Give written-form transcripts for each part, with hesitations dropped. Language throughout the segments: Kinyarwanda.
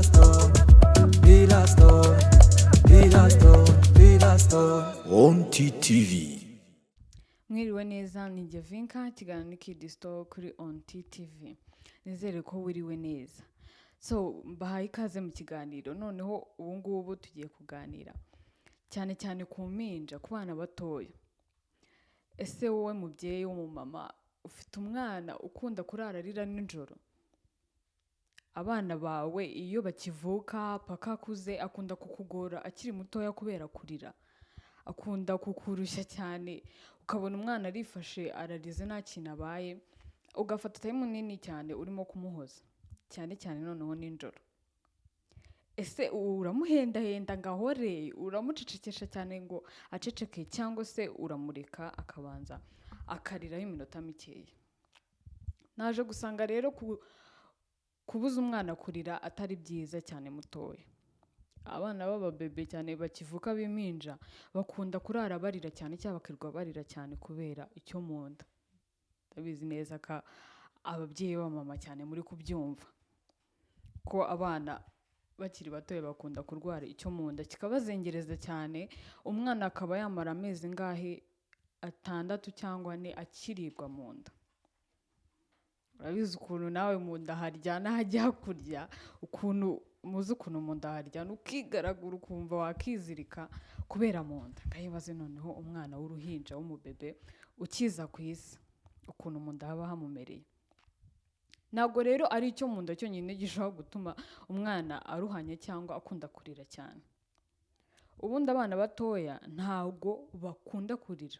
Pilastone, Pilastone, Pilastone, Pilastone. On TTV. Mwiriwe neza, ni Gevinka, ikiganiro ni Kid Store kuri On TV. Nizere ko wiriwe neza. So mbahaye ikaze mu kiganiro. Noneho ubu ngubu tugiye kuganira cyane cyane ku mpinja, ku bana batoya. Ese wowe mubyeyi w'umumama ufite umwana ukunda kurara arira nijoro? Abana bawe iyo bakivuka paka akuze akunda kukugora akiri mutoya kubera kurira, akunda kukurushya cyane, ukabona umwana arifashe ararize nta kintu abaye, ugafata time nini cyane urimo kumuhoza, cyane cyane noneho nijoro. Ese uramuhendahenda ngo ahore, uramucecekesha cyane ngo aceceke, cyangwa se uramureka akabanza akariraho iminota mikeya? Naje gusanga rero kubuza umwana kurira atari byiza cyane mutoya. Abana b'ababebe cyane bakivuka b'impinja bakunda kurara barira cyane cyangwa bakirirwa barira cyane kubera icyo mu nda. Ndabizi neza ko ababyeyi b'abamama cyane muri kubyumva ko abana bakiri batoya bakunda kurwara icyo mu nda kikabazengereza cyane, umwana akaba yamara amezi ngahe, 6 cyangwa 4 akiribwa mu nda. Urabizi ukuntu nawe mu nda haryana, hajya hakurya, ukuntu muzi ukuntu mu nda haryana, ukigaragura ukumva wakizirika kubera mu nda. Ngahibaze noneho umwana w'uruhinja w'umubebe ukiza ku isi, ukuntu mu nda haba hamumereye. Ntabwo rero ari icyo mu nda cyonyine gishobora gutuma umwana aruhanya cyangwa akunda kurira cyane. Ubundi abana batoya ntabwo bakunda kurira,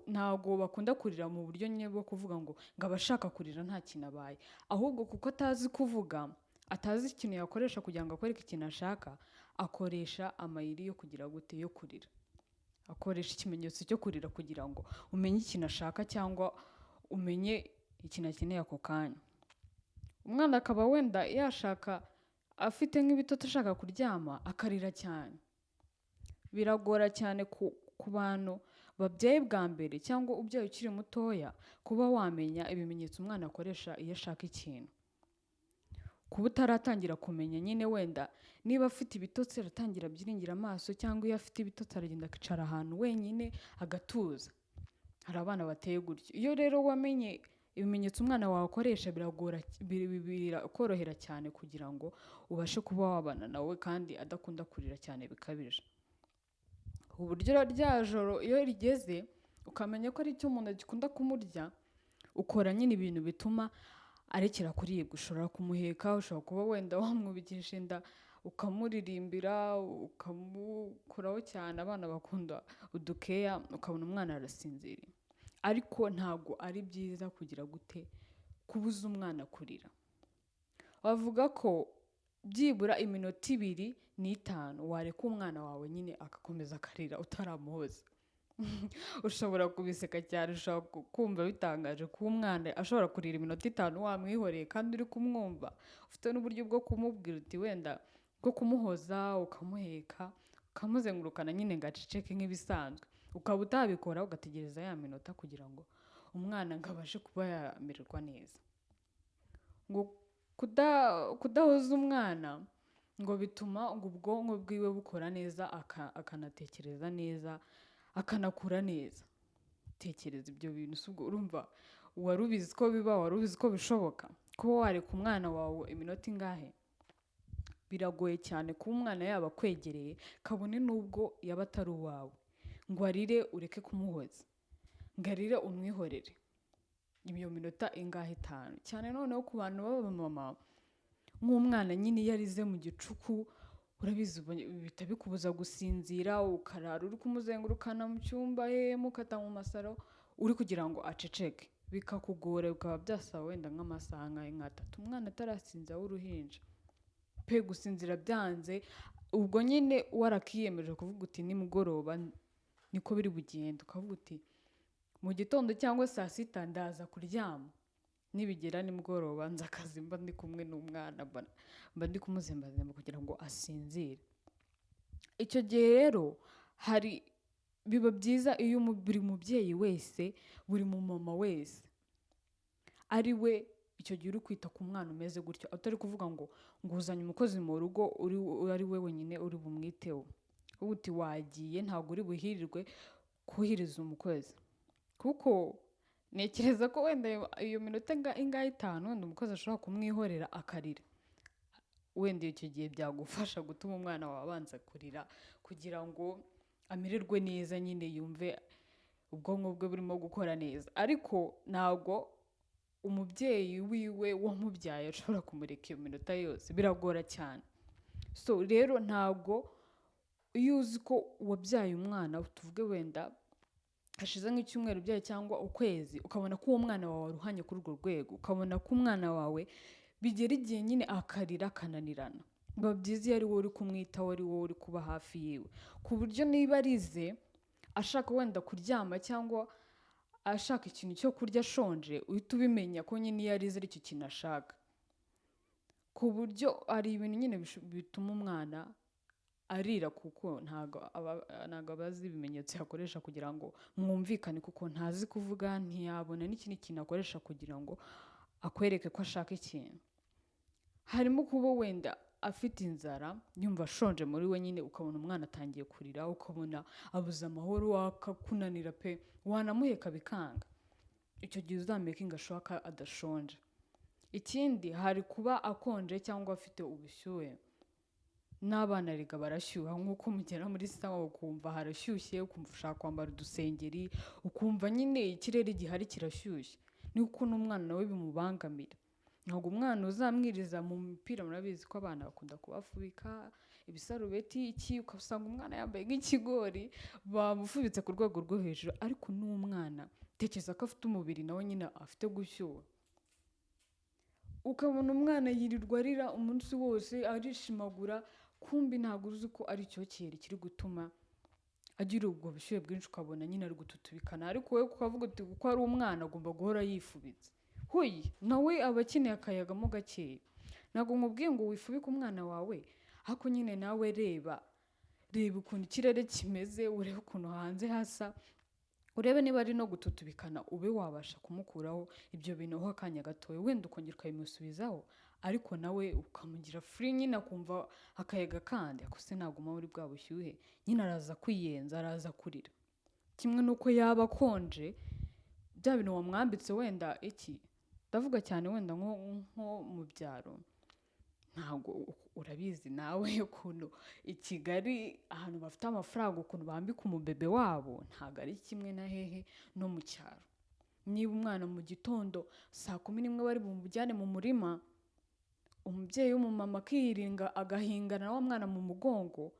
ntabwo bakunda kurira mu buryo nyine bwo kuvuga ngo aba ashaka kurira nta kintu abaye, ahubwo kuko atazi kuvuga, atazi ikintu yakoresha kugira ngo akwereke ikintu ashaka, akoresha amayeri yo kugira gute, yo kurira. Akoresha ikimenyetso cyo kurira kugira ngo umenye ikintu ashaka cyangwa umenye ikintu akeneye ako kanya. Umwana akaba wenda yashaka, afite nk'ibitotsi, ashaka kuryama, akarira cyane. Biragora cyane ku bantu babyaye bwa mbere cyangwa ubyaye ukiri mutoya kuba wamenya ibimenyetso umwana akoresha iyo ashaka ikintu. Kuba utaratangira kumenya nyine wenda niba afite ibitotsi aratangira abyiringira amaso, cyangwa iyo afite ibitotsi aragenda akicara ahantu wenyine agatuza. Hari abana bateye gutyo. Iyo rero wamenye ibimenyetso umwana wawe akoresha, birakorohera cyane kugira ngo ubashe kuba wabana nawe kandi adakunda kurira cyane bikabije. Uburyo rya joro iyo rigeze ukamenya ko ari icyo umuntu gikunda kumurya, ukora nyine ibintu bituma arekera kuribwa. Ushobora kumuheka, ushobora kuba wenda wamwubikisha inda, ukamuririmbira, ukamukuraho cyane. Abana bakunda udukeya, ukabona umwana arasinziriye. Ariko ntabwo ari byiza kugira gute, kubuza umwana kurira. Bavuga ko byibura iminota 2 n'5 wareka umwana wawe nyine agakomeza akarira utaramuhoza. Ushobora kubiseka cyane, ushobora kumva bitangaje kuba umwana ashobora kurira iminota 5 wamwihoreye kandi uri kumwumva, ufite n'uburyo bwo kumubwira uti wenda bwo kumuhoza, ukamuheka, ukamuzengurukana nyine ngo aceceke nk'ibisanzwe, ukaba utabikora ugategereza ya minota kugira ngo umwana ngo abashe kuba yamererwa neza. Ngo kudahoza umwana ngo bituma ngo ubwonko bwiwe bukora neza, akanatekereza neza, akanakura neza. Tekereza ibyo bintu, si ubwo urumva wari ubizi ko biba, wari ubizi ko bishoboka kuba wareka umwana wawe iminota ingahe? Biragoye cyane kuba umwana yaba akwegereye, kabone n'ubwo yaba atari uwawe, ngo arire ureke kumuhoza, ngo arire umwihorere iyo minota ingahe, 5. Cyane noneho ku bantu b'abamama, nk'umwana nyine iyo arize mu gicuku, urabizi bihita bikubuza gusinzira, ukarara uri kumuzengurukana mu cyumba, he mukata mu masaro, uri kugira ngo aceceke, bikakugora, bikaba byasaba wenda nk'amasaha nka 3 umwana atarasinzira w'uruhinja pe, gusinzira byanze. Ubwo nyine warakiyemeje kuvuga uti nimugoroba niko biri bugende, ukavuga uti mu gitondo cyangwa saa sita ndaza kuryama, nibigera nimugoroba nza akazi mba ndi kumwe n'umwana, mba ndi kumuzembazemba kugira ngo asinzire. Icyo gihe rero hari biba byiza iyo buri mubyeyi wese, buri mumama wese ari we Icyo gihe uri kwita ku mwana umeze gutyo, atari kuvuga ngo nguzanye umukozi mu rugo uri ari we wenyine uri bumwiteho, ubu uti wagiye ntabwo uri buhirirwe kuhiriza umukozi, kuko ntekereza ko wenda iyo minota ingahe itanu wenda umukozi ashobora kumwihorera akarira. Wenda icyo gihe byagufasha gutuma umwana wawe abanza kurira kugira ngo amererwe neza nyine, yumve ubwonko bwe burimo gukora neza. Ariko ntabwo umubyeyi wiwe wamubyaye ashobora kumureka iyo minota yose, biragora cyane. So rero ntabwo iyo uzi ko wabyaye umwana, tuvuge wenda hashize nk'icyumweru ubyaye cyangwa ukwezi, ukabona ko uwo mwana wawe waruhanye kuri urwo rwego, ukabona ko umwana wawe bigera igihe nyine akarira akananirana, biba byiza iyo ari wowe uri kumwitaho, ari wowe uri kuba hafi yiwe, ku buryo niba arize ashaka wenda kuryama cyangwa ashaka ikintu cyo kurya ashonje, uhita ubimenya ko nyine iyo arize ari icyo kintu ashaka. Ku buryo hari ibintu nyine bituma umwana arira, kuko ntabwo aba azi ibimenyetso yakoresha kugira ngo mwumvikane, kuko ntazi kuvuga, ntiyabona n'ikindi kintu akoresha kugira ngo akwereke ko ashaka ikintu. Harimo kuba wenda afite inzara, yumva ashonje muri we nyine, ukabona umwana atangiye kurira, ukabona abuze amahoro, akakunanira pe, wanamuheka bikanga. Icyo gihe uzamekinga sure ko adashonje. Ikindi hari kuba akonje cyangwa afite ubushyuhe. N'abana rega barashyuha, nk'uko mugera muri sawa ukumva harashyushye, ukumva ushaka kwambara udusengeri, ukumva nyine ikirere gihari kirashyushye, niko n'umwana nawe bimubangamira. Ntabwo umwana uzamwiriza mu mipira, murabizi ko abana bakunda kubafubika ibisarubeti iki, ugasanga umwana yambaye nk'ikigori, bamufubitse ku rwego rwo hejuru. Ariko n'umwana tekereza ko afite umubiri nawe nyine afite gushyuha, ukabona umwana yirirwa arira umunsi wose arishimagura, kumbi ntabwo uzi ko ari icyokere kiri gutuma agira ubwo bushyuhe bwinshi, ukabona nyine ari gututubikana. Ariko wowe ukavuga uti kuko ari umwana agomba guhora yifubitse, huye nawe aba akeneye akayaga mo gakeya. Ntabwo nkubwiye ngo wifubike umwana wawe, ariko nyine nawe reba ukuntu ikirere kimeze, urebe ukuntu hanze hasa, urebe niba ari no gututubikana, ube wabasha kumukuraho ibyo bintu ho akanya gatoya, wenda ukongera ukabimusubizaho, ariko nawe ukamugira free nyine akumva akayaga kandi. Ariko se naguma muri bwa bushyuhe nyine araza kwiyenza, araza kurira. Kimwe n'uko yaba akonje, bya bintu wamwambitse wenda iki, ndavuga cyane wenda nko mu byaro, ntabwo urabizi nawe ukuntu i Kigali ahantu bafite amafaranga ukuntu bambika umubebe wabo, ntabwo ari kimwe na hehe no mu cyaro. Niba umwana mu gitondo saa 11 bari bumujyane mu murima, umubyeyi w'umumama akiringa agahingana wa mwana mu mugongo,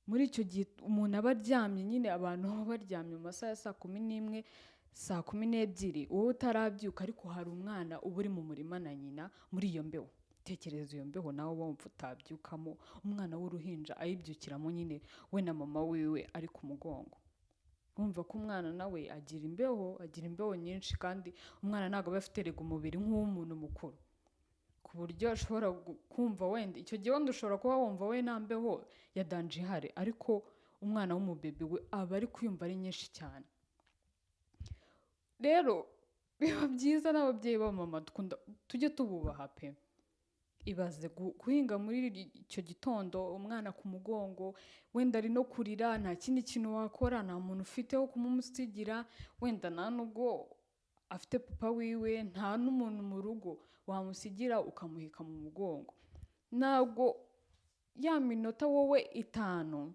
muri icyo gihe umuntu aba aryamye nyine, abantu baba baryamye mu masaha ya saa 11, saa 12, wowe utarabyuka, ariko hari umwana uba uri mu murima na nyina muri iyo mbeho. Tekereza iyo mbeho nawe wumva utabyukamo, umwana w'uruhinja ayibyukiramo nyine we na mama wiwe ari ku mugongo. Wumva ko umwana nawe agira imbeho, agira imbeho nyinshi, kandi umwana ntabwo aba afite rega umubiri nk'uw'umuntu mukuru, ku buryo ashobora kumva wenda icyo gihe wenda ushobora kuba wumva we nta mbeho ya danje ihari, ariko umwana w'umubebe we aba ari kwiyumva ari nyinshi cyane. Rero biba byiza n'ababyeyi b'abamama tujye tububaha pe. Ibaze guhinga muri icyo gitondo umwana ku mugongo, wenda ari no kurira, nta kindi kintu wakora, nta muntu ufite wo kumumusigira, wenda nta nubwo afite papa wiwe, nta n'umuntu mu rugo wamusigira ukamuheka mu mugongo. Ntabwo ya minota wowe 5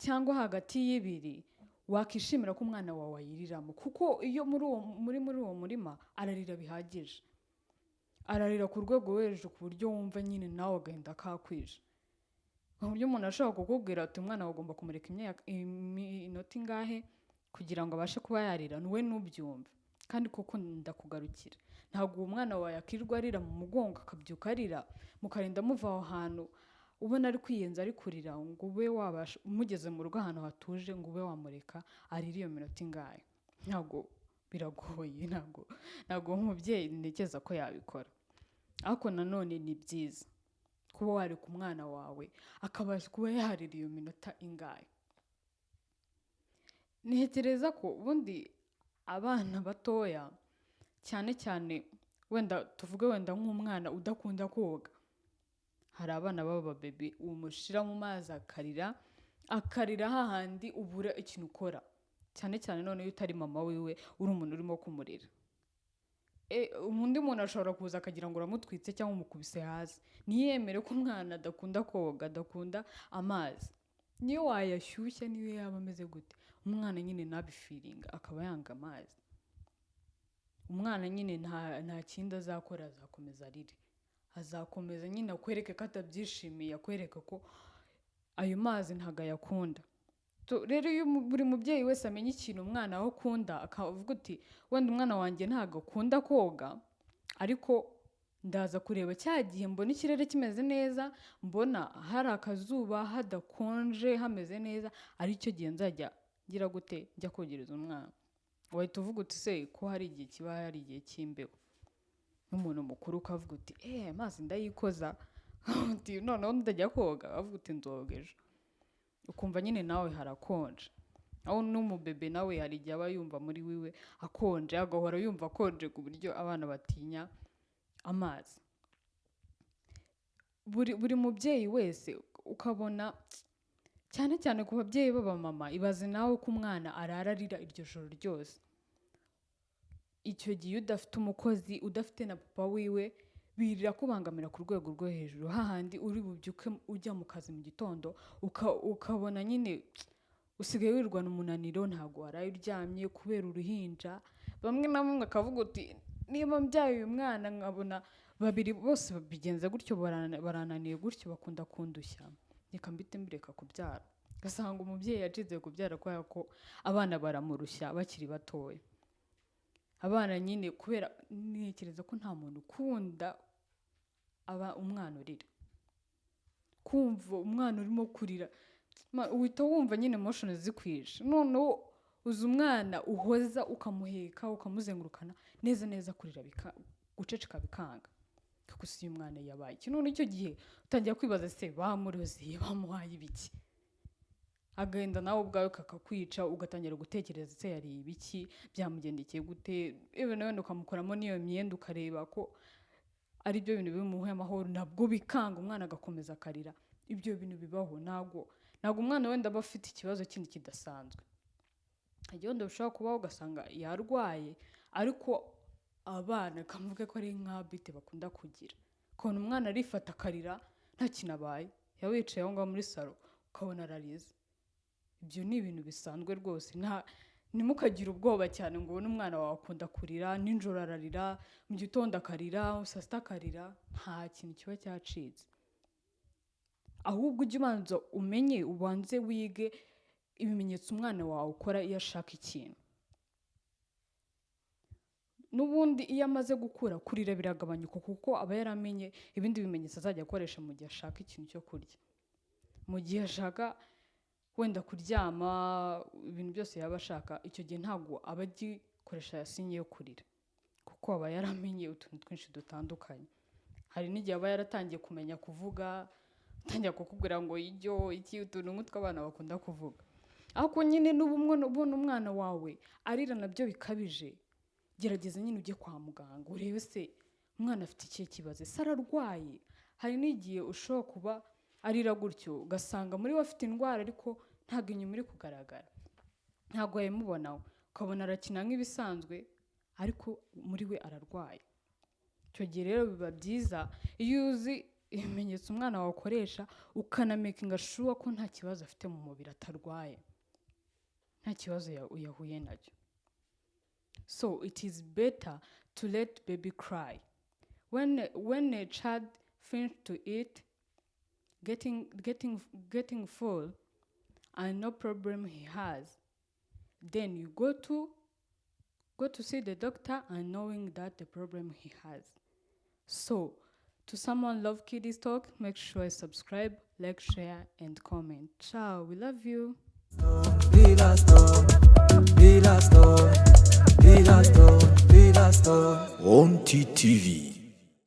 cyangwa hagati y'ibiri wakishimira ko umwana wawe ayiriramo, kuko iyo muri uwo murima ararira bihagije, ararira ku rwego rwo hejuru, ku buryo wumva nyine nawe agahinda kakwije. Ku buryo umuntu ashobora kukubwira ati umwana wawe ugomba kumureka iminota ingahe kugira ngo abashe kuba yarira, we ntubyumve. Kandi koko ndakugarukira, ntabwo uwo mwana wawe yakirwa arira mu mugongo akabyuka arira, mukarinda muva aho hantu ubona ari kwiyenza ari kurira, ngo ube wabasha umugeze mu rugo ahantu hatuje ngo ube wamureka arire iyo minota ingahe. Ntabwo biragoye, ntabwo umubyeyi ntekereza ko yabikora. Ariko nanone ni byiza kuba wareka umwana wawe akabasha kuba yarira iyo minota ingahe. Ntekereza ko ubundi abana batoya cyane cyane Wenda tuvuge wenda nk'umwana udakunda koga, hari abana b'aba baby umushyira mu mazi akarira, akarira hahandi ubura ikintu ukora, cyane cyane noneho iyo utari mama wiwe, uri umuntu urimo kumurera. Undi muntu ashobora kuza akagira ngo uramutwitse cyangwa umukubise hasi, ntiyemere ko umwana adakunda koga, adakunda amazi. Niyo wayashyushya, niyo yaba ameze gute, umwana nyine ntabifeelinga, akaba yanga amazi. Umwana nyine nta kindi azakora, azakomeza arire, azakomeza nyine akwereke ko atabyishimiye, akwereke ko ayo mazi ntabwo ayakunda. Rero iyo buri mubyeyi wese amenya ikintu umwana we akunda, akavuga uti: "Wenda umwana wanjye ntabwo akunda koga, ariko ndaza kureba cya gihe mbona ikirere kimeze neza, mbona hari akazuba, hadakonje, hameze neza, aricyo gihe nzajya ngira gute, njya kogereza umwana." Wahita uvuga uti: "Se ko hari igihe kiba hari igihe cy'imbeho?" N'umuntu mukuru ukavuga uti: "Eee, amazi ndayikoza." Uti: "Noneho ndajya koga." Avuga uti: "Nzoga ejo." Ukumva nyine nawe harakonje. Aho n'umubebe nawe hari igihe aba yumva muri wiwe akonje, agahora yumva akonje, ku buryo abana batinya amazi. Buri mubyeyi wese ukabona, cyane cyane ku babyeyi b'abamama, ibaze nawe ko umwana arara arira iryo joro ryose. Icyo gihe iyo udafite umukozi, udafite na papa wiwe, birakubangamira ku rwego rwo hejuru, hahandi uri bubyuke ujya mu kazi mu gitondo, ukabona nyine usigaye wirwana umunaniro, ntabwo waraye uryamye kubera uruhinja. Bamwe na bamwe akavuga uti: "Niba mbyaye uyu mwana nkabona babiri bose bigenze gutyo, barananiye gutyo, bakunda kundushya, reka mbite mbireka kubyara." Ugasanga umubyeyi yacitse kubyara kubera ko abana baramurushya bakiri batoya. Abana nyine, kubera ntekereza ko nta muntu ukunda aba umwana urira. Kumva umwana urimo kurira, uhita wumva nyine emotion zikwishe. Noneho uzi umwana uhoza, ukamuheka, ukamuzengurukana neza neza, kurira guceceka bikanga, gusa uyu mwana yabaye iki? None icyo gihe utangira kwibaza: se bamuroziye, bamuhaye ibiki? Agahinda nawe ubwawe kakakwica, ugatangira gutekereza: se yariye ibiki, byamugendekeye gute? Yewe nawe ukamukoramo n'iyo myenda, ukareba ko ari byo bintu bimuha amahoro, nabwo bikanga, umwana agakomeza akarira. Ibyo bintu bibaho. Ntabwo umwana wenda aba afite ikibazo kindi kidasanzwe. Igihe wenda bishobora kubaho ugasanga yarwaye, ariko abana kamuvuge ko ari nka habit bakunda kugira, ukabona umwana arifata akarira nta kintu abaye, yaba yicaye aho ngaho muri salo ukabona ararize. Ibyo ni ibintu bisanzwe rwose. Nta ntimukagire ubwoba cyane ngo ubone umwana wawe akunda kurira, nijoro ararira, mu gitondo akarira, saa sita akarira. Nta kintu kiba cyacitse. Ahubwo ujye ubanza umenye, ubanze wige ibimenyetso umwana wawe ukora iyo ashaka ikintu. N'ubundi iyo amaze gukura, kurira biragabanyuka, kuko aba yaramenye ibindi bimenyetso azajya akoresha mu gihe ashaka ikintu cyo kurya, mu gihe ashaka wenda kuryama, ibintu byose yaba ashaka. Icyo gihe ntabwo aba agikoresha signe yo kurira, kuko aba yaramenye utuntu twinshi dutandukanye. Hari n'igihe aba yaratangiye kumenya kuvuga, atangira kukubwira ngo ijyo iki, utuntu nk'utwo abana bakunda kuvuga. Ariko nyine n'ubu ubona umwana wawe arira nabyo bikabije, gerageza nyine ujye kwa muganga, urebe se umwana afite ikihe kibazo, ese ararwaye? Hari n'igihe ushobora kuba arira gutyo, ugasanga muri we afite indwara, ariko ntabwo inyuma iri kugaragara, ntabwo wabimubonaho, ukabona arakina nk'ibisanzwe, ariko muri we ararwaye. Icyo gihe rero biba byiza iyo uzi ibimenyetso umwana wawe akoresha, ukanamakinga sure ko nta kibazo afite mu mubiri, atarwaye, nta kibazo yahuye nacyo. So it is better to let baby cry. When a child finish to eat, getting full and no problem he has, then you go to see the doctor and knowing that the problem he has. So to someone love Kiddies Talk, make sure you subscribe, like, share and comment. Ciao, we love you. Villa Stone, Villa Stone, Villa Stone, Villa Stone. On TV.